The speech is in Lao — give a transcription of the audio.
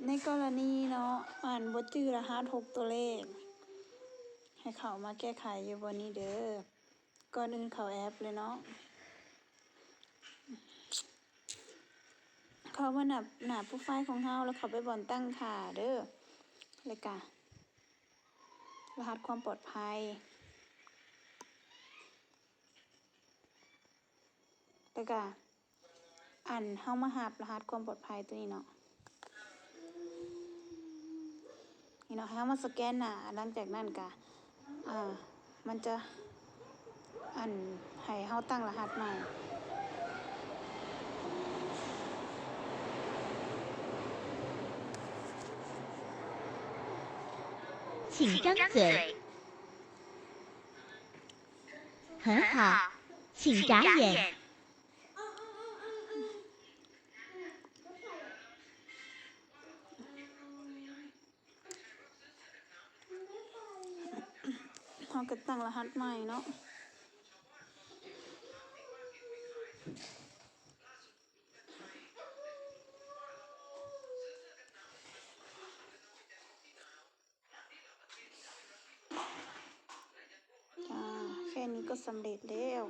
ໃນກໍລະນີເນາະ ອັນ ບໍ່ຈື່ລະຫັດຫົກຕົວເລກ ໃຫ້ເຂົ້າມາແກ້ໄຂຢູ່ບ່ອນນີ້ເດີ. ກ່ອນອື່ນເຂົ້າແອັບເລີຍເນາະ. ເຂົ້າມາໜ້າ ໜ້າໂປຣໄຟລ໌ຂອງເຮົາ ແລ້ວເຂົ້າໄປບ່ອນຕັ້ງຄ່າເດີ ແລ້ວກະລະຫັດຄວາມປອດໄພ ແລ້ວກະ ອັນ ເຮົາມາຮັບລະຫັດຄວາມປອດໄພຕົວນີ້ເນາະ ນີ້ເນາະ ໃຫ້ເຮົາມາສະແກນໜ້າ ຫຼັງຈາກນັ້ນກະ ອ່າ ມັນຈະ ອັນ ໃຫ້ເຮົາຕັ້ງລະຫັດໃໝ່. 请张嘴。很好，请眨眼。 ເຮົາກໍຕັ້ງລະຫັດໃໝ່ເນາະ. ຈ້າ ແຄ່ນີ້ກໍສຳເລັດແລ້ວ.